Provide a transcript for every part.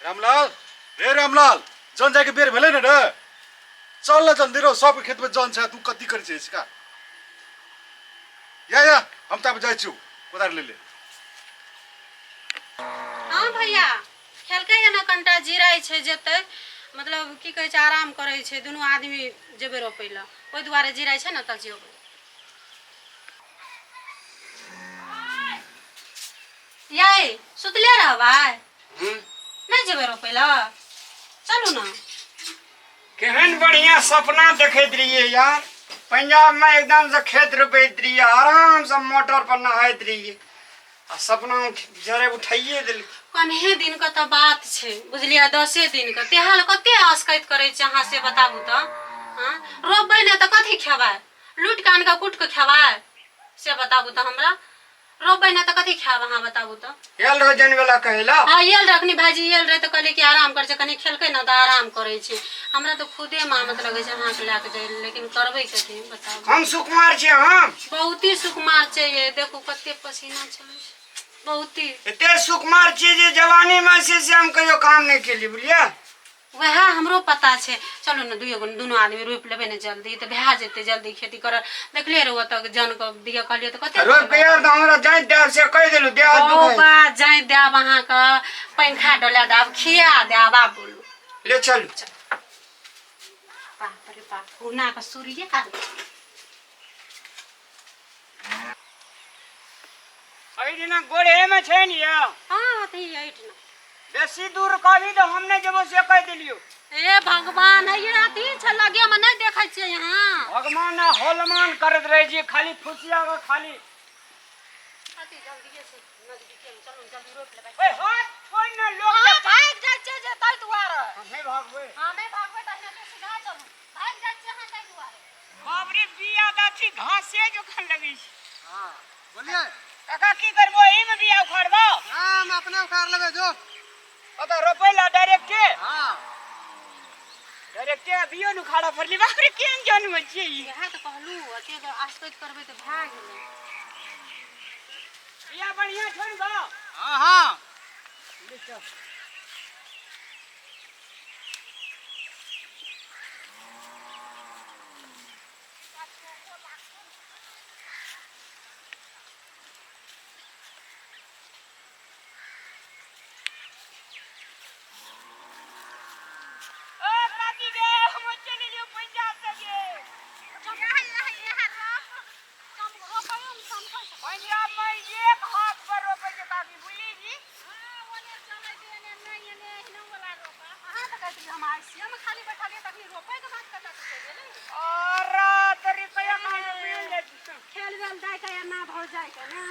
रामलाल रे रामलाल जन जायके बेर भेलै ने रे चल न जल्दी रहो सबके खेतमे जन छै तू कथी करै छै इसका या या हम तऽ आब जाइ छियौ कोदारि ले ले हाँ भैया खेलकै ने कनिटा जिराइ छै जेतै मतलब की कहै छै आराम करै छै दुनू आदमी जेबै रोपै लए ओहि दुआरे जिराइ छै ने तऽ जेबै यै सुतले रहबै नहि जेबै रोपै लए चलू ने केहन बढ़िया सपना देखैत रहियै यार पंजाब में एकदम से खेत रोपैत रहियै आराम से मोटर पर नहाइत रहियै आ सपना जरे उठाइए देलकै कन्हे दिन के तऽ बात छै बुझलियै दसे दिन के तेहा लए कते आसकैत करै छै अहाँ से बताबू तऽ हँ रोपबै नहि तऽ कथी खेबै लूटि कऽ आनि कऽ कुटि कऽ खेबै से बताबू तऽ हमरा रोपबै नहि तऽ कथी खायब अहाँ बताबू तऽ आयल रहो जन वाला कहैला हँ आयल रहै अखनी भाइजी आयल रहै तऽ कहलियै कि आराम करै छै कनि खेलकै ने तऽ आराम करै छै हमरा तऽ खुदे मामत लगै छै अहाँके लए कऽ जाइ लए, लेकिन करबै कथी बताबू हम सुकुमार छियै हम बहुत ही सुकुमार छै ये देखू कते पसीना चलै छै बहुत ही एते सुकुमार छियै जे जवानी में से से हम कहियो काम नहि केलियै बुझलियै वएह हमरो पता छै चलू ने दुइए गो दुनू आदमी रोपि लेबै ने जल्दी तऽ भए जेतै जल्दी खेती करल देखलियै रहुआ तक जनके दिअ कहलियै तऽ कते रोपि के यार तऽ हमरा जाइत देब से कहि देलहुँ देह हाथ दुखाइ बा जाहि देब अहाँके पंखा डोला देब खिया देब आब बोलू ले चलू बाप रे बाप कोना के सूर्य एहि दिना गोड़े में छै ने यौ हाँ अथी एहिठिना बेसी दूर कहबी तऽ हम नहि जेबो से कहि देलियौ हे भगवान हे ये अथी छै लगे में नहीं देखै छियै यहाँ भगवान आ होलमान करैत रहै छियै खाली फुसिया के खाली अथी जल्दीए से नजदीके में चलू जल्दी रोपि लेबै ओए हाथ छोड़ ने लोग अहाँ भागि जाइ छियै जे ताहि दुआरे हम नहि भागबै हँ नहि भागबै तऽ अहिना सीधा चलू भागि जाइ छियै अहाँ ताहि दुआरे बाप रे बिया गाछी घासे जखन लगै छै हाँ बोलिए काका की करबो एहि में बिया उखाड़बो हाँ हम अपने उखाड़ लेबे जो ओतऽ रोपै ला डायरेक्टे हाँ डायरेक्टे बियो न उखाड़ा फरली बाप रे केहन जन्म छियै ई इएह तऽ कहलहुँ अते जे आसकैत करबै तऽ भए गेलै बिया बढ़िया छौ ने बा हाँ हाँ ले चल ओ काकी गे हम चलि एलियौ पंजाब से गे पंजाब में एक हाथ पर रोपै छै काकी बुझली जी अरे तोरी कहिया खाना पील जाइ छी खेल वेल दै के एना भऽ जाइ के ने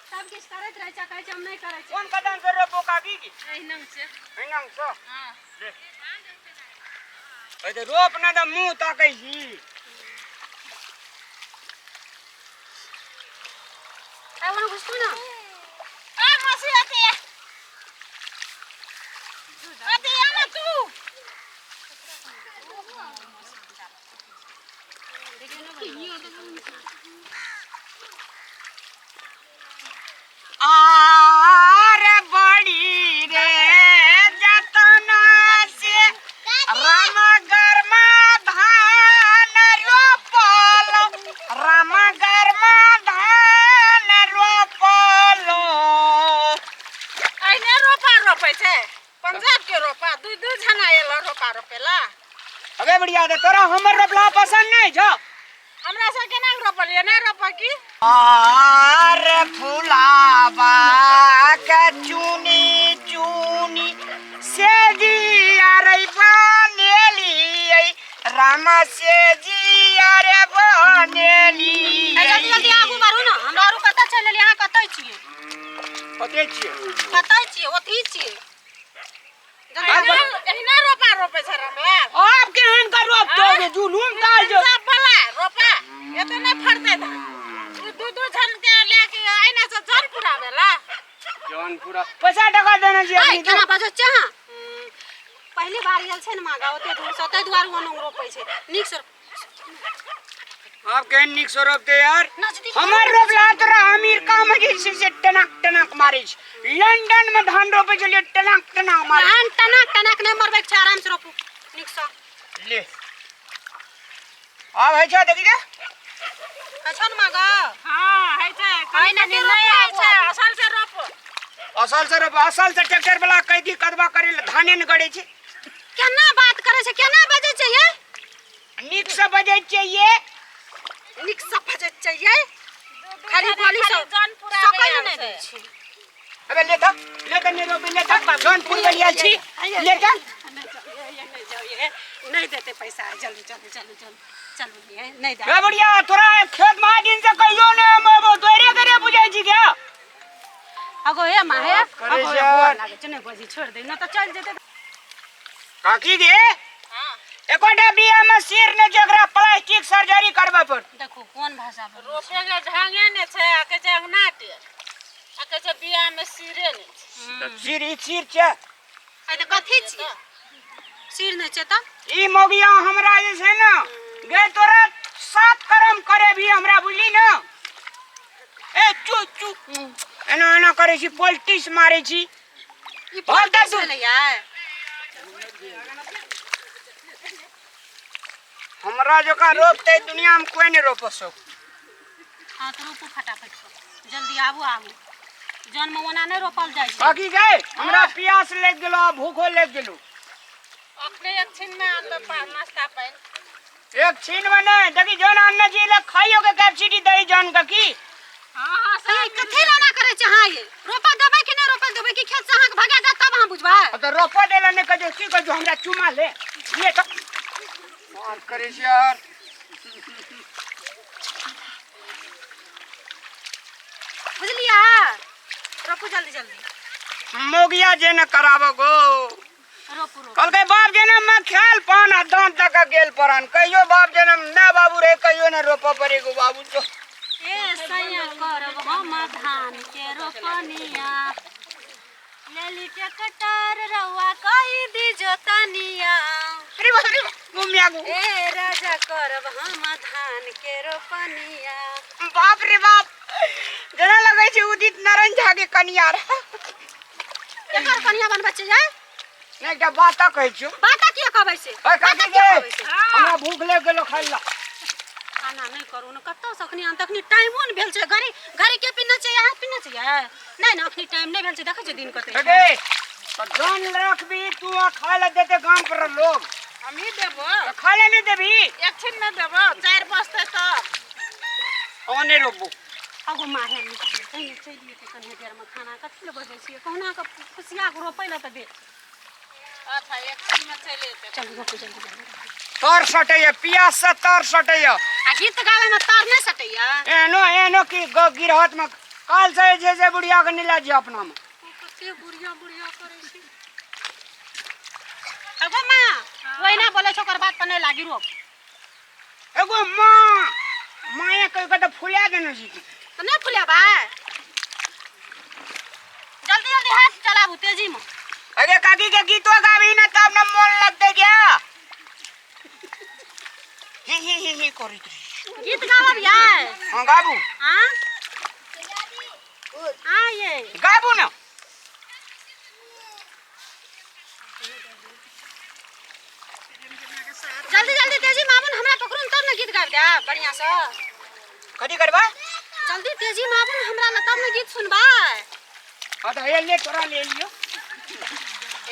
सब किछु करैत रहै छै कहै छै हम नहि करै छी कोन कदम से रोपो काकी की एहिना छै एहिना से ले ए तऽ रोप ना तऽ मुँह ताकै छी आब घुसतू ना ए मौसी अथी अथी आ ना तू आरे बड़ी रे जतना से राम गरमा धान रोपल राम गरमा धान रोपल अहिने रोपा रोपै छै पंजाब के रोपा दू दू जना एलो रोपा रोपेला अबे बढ़िया दे तोरा हमर रोपला पसंद नहीं छौ हमरा सब केना रोपलियै नहि रोप की आर फुलाबा के चुनी चुनी से जिया रे बनेली राम से जिया रे बनेली जल्दी जल्दी आगू बढ़ू ने हमरा आरू कतऽ चलि एलियै अहाँ कतऽ छियै कते छियै कतऽ छियै ओतही छियै एहिना रोपा रोपै छै रामलाल आब केहन का रोप दोगे जुलूम काल जो सब बला रोपा एते नहि फड़तै धान दू दू झन के लए के अहिना से जन पुरावेला जन पूरा पैसा टका देने छियै ऐ, अपनी केना बाजै छै अहाँ? पहली बार आयल छै ने माँ गाँव ओते दूर से ताहि दुआरे ओना रोपै छै नीक से आप केहन नीक से रोपते यार। नजदीक हमर रोपला तोरा अमेरिका में जे छै से टनक टनक मारै छै। लंदन में धान रोपै छलियै, टनक टनक मारै। धान टनक टनक नहि मरबै के छै, आराम से रोपू नीक से। ले, आब होइ छौ, देखी रे। अच्छा ने माँ गो? हाँ, है छै। है ना, कनी रोपू नहि होइ आबू छै। आबू। असल से रोपो। असल से रोप, असल से ट्रैक्टर वाला कैदी कदबा करे ले धाने ने गड़े छै। केना बात करै छै, केना बजै छै ये? नीक से बजै छियै ये। नीक से बजै छै ये। खाली बोली सब जन पूरा सकल नहि दै छै। अबे ले तऽ, ले तऽ, नहि रोपी, ले तऽ, जौनपुर बलिया छी, ले तऽ। नहीं देते पैसा। चलू चलू चलू चलू चलू, ये नहीं दे। रे बुढ़िया, तोरा खेत में दिन से कहियो ने हम अबो, तोरे करे बुझाइ छी क्या? अगो हे माँ हे। बात करै अगो छै हे, गोर यार। लागै छै, नहि बजी, छोड़ दे न तऽ चल जेतै। काकी गे, एकोटा बिया में सिर ने छै, एकरा प्लास्टिक सर्जरी करबऽ पड़त। देखू कोन भाषा बोलै छै। रोपे के ढंगे ने छै, आ कहै छै अंगना टेढ़, आ कहै छै बिया में सिरे ने छै। सिर, ई सिर छै। आइ तऽ कथी छियै? सिर नहि छै तऽ? ई मौगिया हमरा जे छै ने गे, तोरा सात करम करे भी हमरा, बुझली ने? ए चू चू एना एना करै छी, पोल्टिस मारै छी। ई भाग पॉलिटिक्स दू। भेलैया। हमरा जकाँ रोपते दुनिया में कोई नहीं रोप सक। हाँ तऽ रोपू फटाफट से, जल्दी आबू आबू। जनमे ओना नहि रोपल जाइ छै। बाकी गे, हमरा प्यास लागि गेलो आ भूखो लागि गेलो। अखने एक छिन में आनबै नाश्ता पानि। एक छीन में नहीं, देखी जौन आनने छी ले, खाइयो के कैपेसिटी दही जौन के की। हाँ हाँ हे, कथी लए एना करै छै अहाँ ये? रोपऽ देबै कि नहि रोपऽ देबै? कि खेत से अहाँके भगा देत तब अहाँ बुझबै? आ तऽ रोपऽ देला नहि कहियो, की कहियो, हमरा चुमा ले ले तऽ बात करै छी यार। बुझलियै? रोपू जल्दी जल्दी। मौगिया जे न कराबो गो। रोपू रोपू। कहलकै बाप जनम में ख्याल पान आ दांत दऽ के गेल परान। कहियो बाप जनम ना बाबू रे, कहियो न रोपऽ पड़े गो बाबू तो। ए सैया, करब हम धान के रोपनिया, लेली ट्रैक्टर रउआ कही दी जोतनिया। अरे बाप रे बाप, मुमिया गो। ए राजा, करब हम धान के रोपनिया। बाप रे बाप, जेना लगै छै उदित नारायण झा के कनिया रहे। एकर कनिया बनबै छै ये? नहि, एकटा बात कहै छियौ। बाता किया कहबै से? ओए बाता काकी किया गे, कहबै से? हमरा भूख लागि गेलो, खाइ ला। खाना नहि करू ने, कतऽसँ अखनी आन? तखनी टाइमो ने भेल छै। घड़ी घड़ी के पीने छै? अहाँ पीने छियै? नहि ने, अखनी टाइम नहि भेल छै। देखै छै दिन कते हे गे, तऽ जौन रखबी तू आ खाइ ला देते गाम पर लोग? हमही देबो। तऽ खाइ ला नहि देबही? एक छिन में देबो, 4 बजते तब। ओने रोपबू। अगो माहे कहीं चलि जेतै कनि देरमे। खाना कथी लए बजै छियै? कहुना कऽ खुशिया कऽ रोपै लए तऽ दे। अच्छा, एक छिन में चलि एतै। चलू, रोपू जल्दी जल्दी। तर सटैया, पियास से तर सटैया। आ गीत गाबैमे तार नहि सटैया? एहनो एहनो की गिरहत में काल से जे छै से बुढ़िया के नहीं लाजिए अपना में। कते बुढ़िया बुढ़िया करै छै। अगो माँ, ओहिना बोलै छै, ओकर बात पर नहि लागी, रोप। एगो माँ माया कहि के तऽ फुला देने छी तू। तऽ नहि फुलेबै? जल्दी जल्दी हाथ चलाबू तेजीमे। अरे काकी के गीतो गाबी ने तब ने मोन लगतै क्या। ही ही ही ही करैत रही। गीत गाबब यार? हाँ, गाबू। हाँ हाँ ये। गाबू ने। जल्दी जल्दी तेजी में आबू ने, हमरा पकड़ू ने तब ने गीत गाबि देब बढ़िआँ से। कथी करबा? जल्दी तेजी में आबू ने हमरा लग, तब ने गीत सुनबै। हाँ तऽ हे ले, तोरा ले लियो।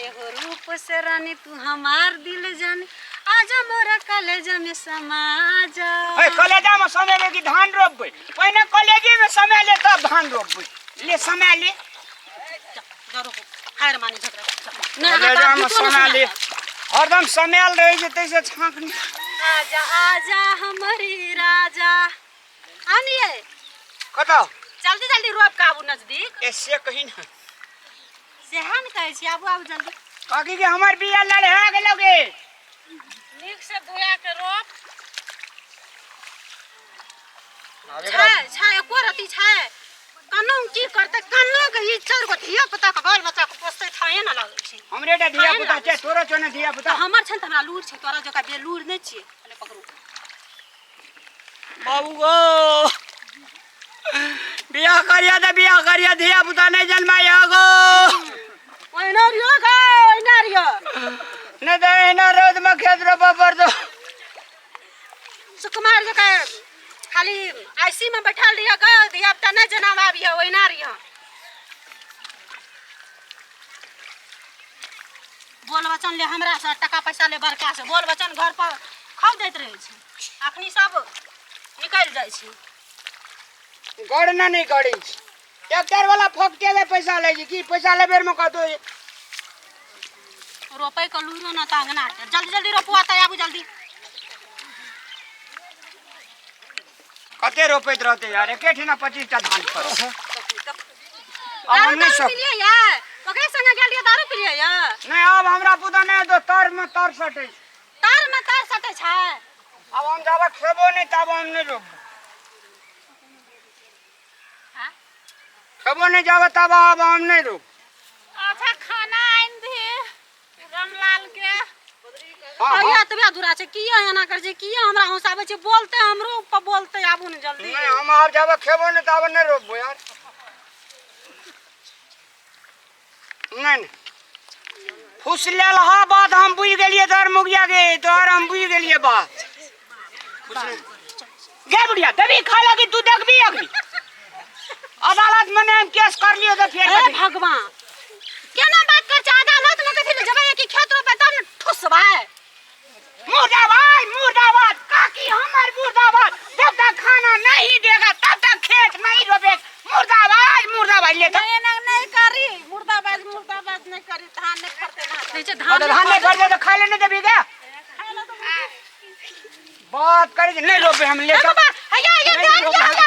एगो रूप से रानी तू हमार दिल जानी, आजा मोरा कलेजा में समा जा। ए कलेजा में समय ले कि धान रोपबै? पहिने कलेजे में समय ले तब धान रोपबै। ले, समय ले। जा रोपू, हार मानी झगड़ा नहीं। कलेजा में समय ले, हरदम समय रहै छै, तैसे छाँक नहि। आजा आजा हमारी राजा, आनिए। कतऽ? जल्दी जल्दी रोप के आबू नजदीक। ए से कही ने। सेहा ने कहै छी, आबू आबू जल्दी। काकी के, हमर बिया लड़हा गेलो गे। नीक से धोया के रोप। छै छै, एको रति छै? कनो की करतै कनो के? ई चारि गो धिया पुता के बाल बच्चा के पोसतै, थाहे न लगै छै। हमरे टा धिया पुता छै, तोरो छौ ने धिया तऽ पुता? हमर छै ने तऽ हमरा लूरि छै, तोरा जकाँ बेलूर नहि छियै। पहिले पकड़ू। बाबू गो बियाह करिया तऽ बियाह करिया, धिया पुता नहि जन्माइया गो। ओहिना रियो गे, ओहिना रियो। नहि तऽ एहिना रौदमे खेत रोपऽ पड़तौ। सुकुमार जकाँ खाली आईसी में बैठल रहियो गे, धिया पुता नहि जन्माबियो, ओहिना रियो। बोल वचन ले हमरा से, टका पैसा ले बड़का से, बोल वचन घर पर खाउ दैत रहै छै, अखनी सब निकलि जाइ छै। गड़ना नहि करै छै ट्रैक्टर वाला, फोकटे में पैसा लै छै की पैसा ले बेर में कहतो। रोपै के लूरो न तऽ अंगना जल्दी जल्दी रोपुआ तऽ आबू जल्दी। कते रोपैत रहते यार, एके ठिना 25 टा धान फड़ल। आब दारू हम नहि दारू सक पिलियै यै? ओकरे संगे गेल रहियै, दारू पिलियै यै? नहि, आब हमरा पुता नहि हेतौ, तर में तर सटै छै। तार में तार सटै छै। आब हम जाबे खेबो नहि ताबे हम नहि रोपबो। हाँ? खेबो नहि जाबे ताबे आब हम नहि रोपबो। अच्छा खाना आनि दे रामलाल के। हाँ, हाँ। अहिया तबिया दूरा छै, किया एना करै छै, किया हमरा हंसाबै छै? बोलते हमरो पर बोलते, आबू ने जल्दी। नहीं, हम आब जाबे खेबो नहि ताबे नहि रोपबो यार। नहीं नहीं, फुस लेल हा बात हम बुझि गेलियै तोहर मुगिया के, तोहर हम बुझि गेलियै बात। गे बुढ़िया, देबी खाय लगी तू देखबी अभी अदालत में ने हम केस कर लियो तो फेर हे कथी? भगवान, केना बात कर छै? अदालत में कथी ले जेबै? कि खेत रोपे तब ने ठुसबै। मुर्दाबाद मुर्दाबाद काकी हमर मुर्दाबाद। जब तक खाना नहीं देगा तब तक खेत नहीं रोपे। मुर्दाबाद मुर्दाबाद ले तो। नहीं एना नहीं करी, मुर्दाबाद मुर्दाबाद नहीं करी, धान नहीं फड़ते ना। कहै छै धान धान नहीं फड़ते तो खाय ले नहीं देबी गे? बात करे नहीं रोपे हम ले तो। हैया हैया नहीं धान रोपे। हैया।